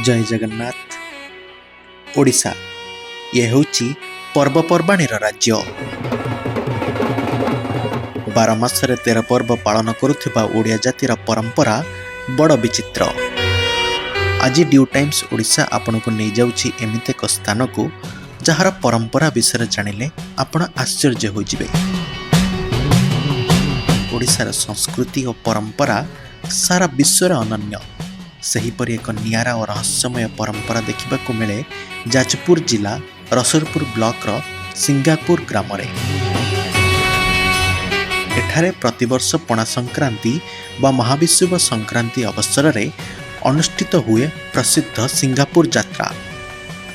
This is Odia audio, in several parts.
ଜୟ ଜଗନ୍ନାଥ। ଓଡ଼ିଶା, ଇଏ ହେଉଛି ପର୍ବପର୍ବାଣୀର ରାଜ୍ୟ। 12 ମାସରେ 13 ପର୍ବ ପାଳନ କରୁଥିବା ଓଡ଼ିଆ ଜାତିର ପରମ୍ପରା ବଡ଼ ବିଚିତ୍ର। ଆଜି ଡ୍ୟୁ ଟାଇମ୍ସ ଓଡ଼ିଶା ଆପଣଙ୍କୁ ନେଇଯାଉଛି ଏମିତି ଏକ ସ୍ଥାନକୁ, ଯାହାର ପରମ୍ପରା ବିଷୟରେ ଜାଣିଲେ ଆପଣ ଆଶ୍ଚର୍ଯ୍ୟ ହୋଇଯିବେ। ଓଡ଼ିଶାର ସଂସ୍କୃତି ଓ ପରମ୍ପରା ସାରା ବିଶ୍ୱରେ ଅନନ୍ୟ। ସେହିପରି ଏକ ନିଆରା ଓ ରହସ୍ୟମୟ ପରମ୍ପରା ଦେଖିବାକୁ ମିଳେ ଯାଜପୁର ଜିଲ୍ଲା ରସୁଲପୁର ବ୍ଲକର ସିଙ୍ଗାପୁର ଗ୍ରାମରେ। ଏଠାରେ ପ୍ରତିବର୍ଷ ପଣା ସଂକ୍ରାନ୍ତି ବା ମହାବିଷୁବ ସଂକ୍ରାନ୍ତି ଅବସରରେ ଅନୁଷ୍ଠିତ ହୁଏ ପ୍ରସିଦ୍ଧ ସିଙ୍ଗାପୁର ଯାତ୍ରା।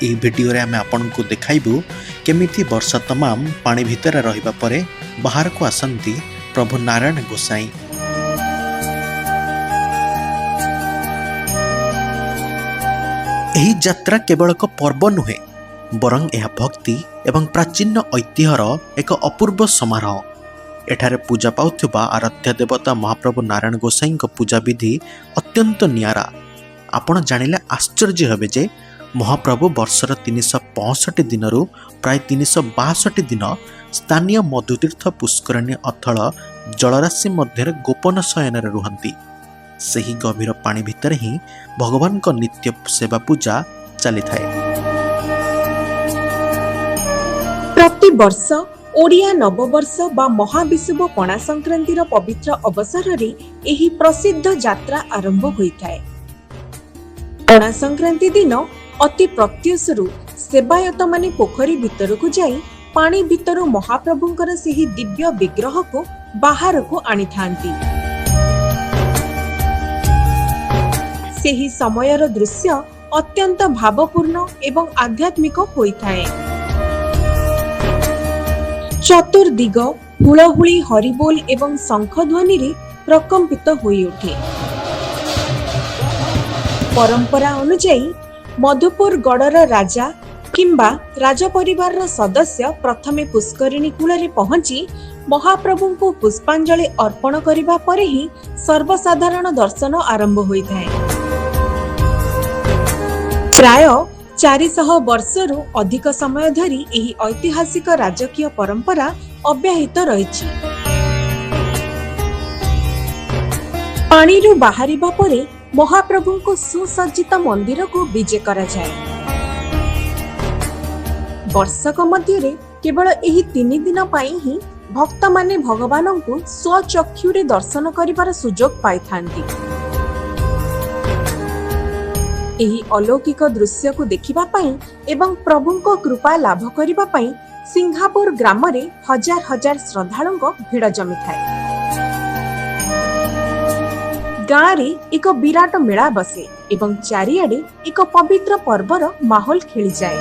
ଏହି ଭିଡ଼ିଓରେ ଆମେ ଆପଣଙ୍କୁ ଦେଖାଇବୁ କେମିତି ବର୍ଷ ତମାମ ପାଣି ଭିତରେ ରହିବା ପରେ ବାହାରକୁ ଆସନ୍ତି ପ୍ରଭୁ ନାରାୟଣ ଗୋସାଇଁ। ଏହି ଯାତ୍ରା କେବଳ ଏକ ପର୍ବ ନୁହେଁ, ବରଂ ଏହା ଭକ୍ତି ଏବଂ ପ୍ରାଚୀନ ଐତିହ୍ୟର ଏକ ଅପୂର୍ବ ସମାରୋହ। ଏଠାରେ ପୂଜା ପାଉଥିବା ଆରାଧ୍ୟ ଦେବତା ମହାପ୍ରଭୁ ନାରାୟଣ ଗୋସାଇଁଙ୍କ ପୂଜାବିଧି ଅତ୍ୟନ୍ତ ନିଆରା। ଆପଣ ଜାଣିଲେ ଆଶ୍ଚର୍ଯ୍ୟ ହେବେ ଯେ ମହାପ୍ରଭୁ ବର୍ଷର 365 ଦିନରୁ ପ୍ରାୟ 362 ଦିନ ସ୍ଥାନୀୟ ମଧୁତୀର୍ଥ ପୁଷ୍କରିଣୀ ଅଥଳ ଜଳରାଶି ମଧ୍ୟରେ ଗୋପନ ଶୟନରେ ରୁହନ୍ତି। ସେହି ଗଭୀର ପାଣି ଭିତରେ ହିଁ ଭଗବାନଙ୍କ ନିତ୍ୟ ସେବା ପୂଜା ଚାଲିଥାଏ। ପ୍ରତିବର୍ଷ ଓଡ଼ିଆ ନବବର୍ଷ ବା ମହାବିଷୁବ ପଣା ସଂକ୍ରାନ୍ତିର ପବିତ୍ର ଅବସରରେ ଏହି ପ୍ରସିଦ୍ଧ ଯାତ୍ରା ଆରମ୍ଭ ହୋଇଥାଏ। ପଣା ସଂକ୍ରାନ୍ତି ଦିନ ଅତି ପ୍ରତ୍ୟୁଷରୁ ସେବାୟତମାନେ ପୋଖରୀ ଭିତରକୁ ଯାଇ ପାଣି ଭିତରୁ ମହାପ୍ରଭୁଙ୍କର ସେହି ଦିବ୍ୟ ବିଗ୍ରହକୁ ବାହାରକୁ ଆଣିଥାନ୍ତି। ସେହି ସମୟର ଦୃଶ୍ୟ ଅତ୍ୟନ୍ତ ଭାବପୂର୍ଣ୍ଣ ଏବଂ ଆଧ୍ୟାତ୍ମିକ ହୋଇଥାଏ। ଚତୁର୍ଦିଗ ହୁଳହୁଳି, ହରିବୋଲ ଏବଂ ଶଙ୍ଖ ଧ୍ୱନିରେ ପ୍ରକମ୍ପିତ ହୋଇଉଠେ। ପରମ୍ପରା ଅନୁଯାୟୀ ମଧୁପୁର ଗଡ଼ର ରାଜା କିମ୍ବା ରାଜପରିବାରର ସଦସ୍ୟ ପ୍ରଥମେ ପୁଷ୍କରିଣୀ କୂଳରେ ପହଞ୍ଚି ମହାପ୍ରଭୁଙ୍କୁ ପୁଷ୍ପାଞ୍ଜଳି ଅର୍ପଣ କରିବା ପରେ ହିଁ ସର୍ବସାଧାରଣ ଦର୍ଶନ ଆରମ୍ଭ ହୋଇଥାଏ। ପ୍ରାୟ 400 ବର୍ଷରୁ ଅଧିକ ସମୟ ଧରି ଏହି ଐତିହାସିକ ରାଜକୀୟ ପରମ୍ପରା ଅବ୍ୟାହିତ ରହିଛି। ପାଣିରୁ ବାହାରିବା ପରେ ମହାପ୍ରଭୁଙ୍କୁ ସୁସଜ୍ଜିତ ମନ୍ଦିରକୁ ବିଜେ କରାଯାଏ। ବର୍ଷକ ମଧ୍ୟରେ କେବଳ ଏହି 3 ଦିନ ପାଇଁ ହିଁ ଭକ୍ତମାନେ ଭଗବାନଙ୍କୁ ସ୍ୱଚକ୍ଷୁରେ ଦର୍ଶନ କରିବାର ସୁଯୋଗ ପାଇଥାନ୍ତି। ଏହି ଅଲୌକିକ ଦୃଶ୍ୟକୁ ଦେଖିବା ପାଇଁ ଏବଂ ପ୍ରଭୁଙ୍କ କୃପା ଲାଭ କରିବା ପାଇଁ ସିଂହାପୁର ଗ୍ରାମରେ ହଜାର ହଜାର ଶ୍ରଦ୍ଧାଳୁଙ୍କ ଭିଡ଼ ଜମିଥାଏ। ଗାଁରେ ଏକ ବିରାଟ ମେଳା ବସେ ଏବଂ ଚାରିଆଡ଼େ ଏକ ପବିତ୍ର ପର୍ବର ମାହୋଲ ଖେଳିଯାଏ।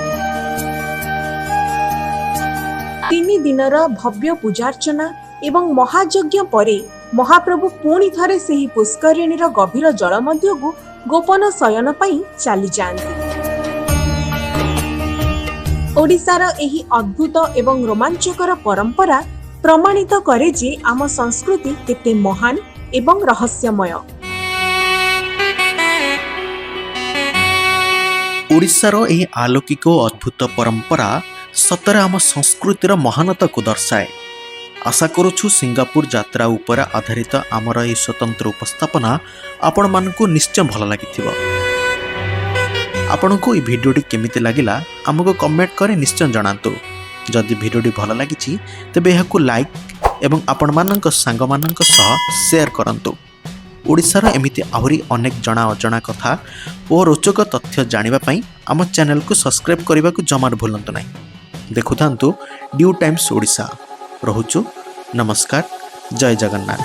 3 ଦିନର ଭବ୍ୟ ପୂଜାର୍ଚ୍ଚନା ଏବଂ ମହାଯଜ୍ଞ ପରେ ମହାପ୍ରଭୁ ପୁଣି ଥରେ ସେହି ପୁଷ୍କରିଣୀର ଗଭୀର ଜଳ ମଧ୍ୟକୁ ଗୋପନ ଶୟନ ପାଇଁ ଚାଲିଯାଆନ୍ତି। ଓଡ଼ିଶାର ଏହି ଅଦ୍ଭୁତ ଏବଂ ରୋମାଞ୍ଚକର ପରମ୍ପରା ପ୍ରମାଣିତ କରେ ଯେ ଆମ ସଂସ୍କୃତି କେତେ ମହାନ ଏବଂ ରହସ୍ୟମୟ। ଓଡ଼ିଶାର ଏହି ଆଲୌକିକ ଓ ଅଦ୍ଭୁତ ପରମ୍ପରା ସତରେ ଆମ ସଂସ୍କୃତିର ମହାନତାକୁ ଦର୍ଶାଏ। ଆଶା କରୁଛୁ, ସିଙ୍ଗାପୁର ଯାତ୍ରା ଉପରେ ଆଧାରିତ ଆମର ଏହି ସ୍ୱତନ୍ତ୍ର ଉପସ୍ଥାପନା ଆପଣମାନଙ୍କୁ ନିଶ୍ଚୟ ଭଲ ଲାଗିଥିବ। ଆପଣଙ୍କୁ ଏହି ଭିଡ଼ିଓଟି କେମିତି ଲାଗିଲା, ଆମକୁ କମେଣ୍ଟ କରି ନିଶ୍ଚୟ ଜଣାନ୍ତୁ। ଯଦି ଭିଡ଼ିଓଟି ଭଲ ଲାଗିଛି, ତେବେ ଏହାକୁ ଲାଇକ୍ ଏବଂ ଆପଣମାନଙ୍କ ସାଙ୍ଗମାନଙ୍କ ସହ ସେୟାର କରନ୍ତୁ। ଓଡ଼ିଶାର ଏମିତି ଆହୁରି ଅନେକ ଜଣା ଅଜଣା କଥା ଓ ରୋଚକ ତଥ୍ୟ ଜାଣିବା ପାଇଁ ଆମ ଚ୍ୟାନେଲକୁ ସବସ୍କ୍ରାଇବ୍ କରିବାକୁ ଜମାରୁ ଭୁଲନ୍ତୁ ନାହିଁ। ଦେଖୁଥାନ୍ତୁ ଡ୍ୟୁ ଟାଇମ୍ସ ଓଡ଼ିଶା। ରହୁଛୁ, ନମସ୍କାର, ଜୟ ଜଗନ୍ନାଥ।